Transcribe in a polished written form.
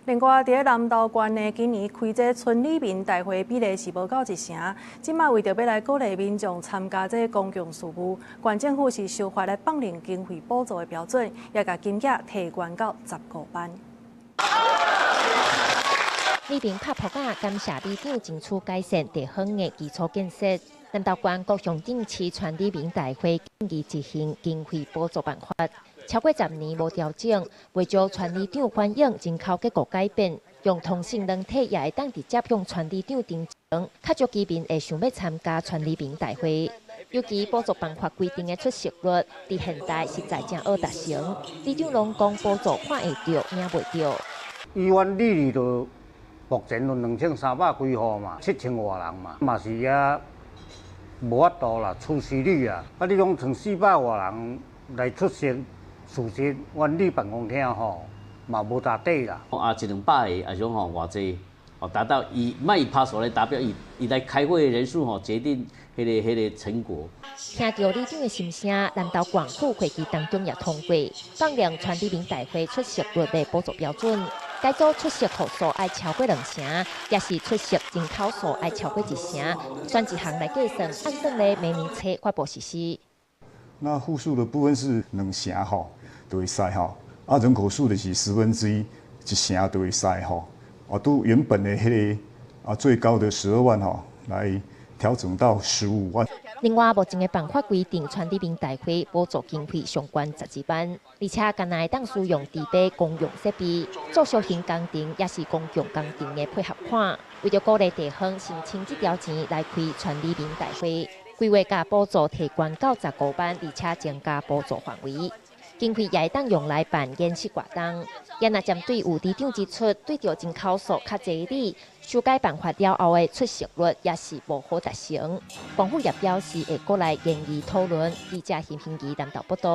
另外，佇咧南投縣呢，今年開這村里民大會比例是無夠一成。這馬為著欲來鼓勵民眾參加這個公共事務，縣政府是修法來放寬經費補助的標準，也共金額提懸到15萬。里民拍噗仔，感謝里長爭取改善地方的基礎建設。南投縣各鄉鎮市村里民大會建議執行經費補助辦法，超過10年無調整，袂少村里長反映人口結構改變，用通訊軟體也會當直接向村里長陳情，較少居民會想欲參加村里民大會。尤其補助辦法規定的出席率，佇現代實在誠學達成，里長攏講補助看會著，領袂著。以阮里里就目前有2300幾戶嘛，7000外人嘛，嘛是也無法度啦，出席率啊，啊你講剩400外人來出席，事實阮里辦公廳吼嘛無達底啦。啊，一兩百个，抑是講吼偌濟，哦，達到以莫以趴數來達標，以以來開會的人數吼決定彼個成果。聽著里長的心聲，南投縣府會議當中也通過，放寬村里民大會出席率的補助標準。改做出席戶數愛超過兩成，抑是出席人口數愛超過一成，選一項來計算，按算咧明年初發布實施。那戶數的部分是兩成吼，就會使吼，啊人口數就是1/10，一成就會使吼，啊都原本的彼個啊最高的12萬吼，來調整到15萬。另外，目前的辦法規定，村里民大會補助經費上懸12萬，而且干焦會當使用地塊公用設備做小型工程，抑是公共工程的配合款。為著鼓勵地方申請這條錢來開村里民大會，規劃共補助提懸到15萬，而且增加補助範圍。經費也會當用來辦演習活動。也若針對有里長指出，對著人口數較濟里，修改辦法了後的出席率也是無好達成。縣府也表示會閣來研議討論。記者邢平儀南投報導。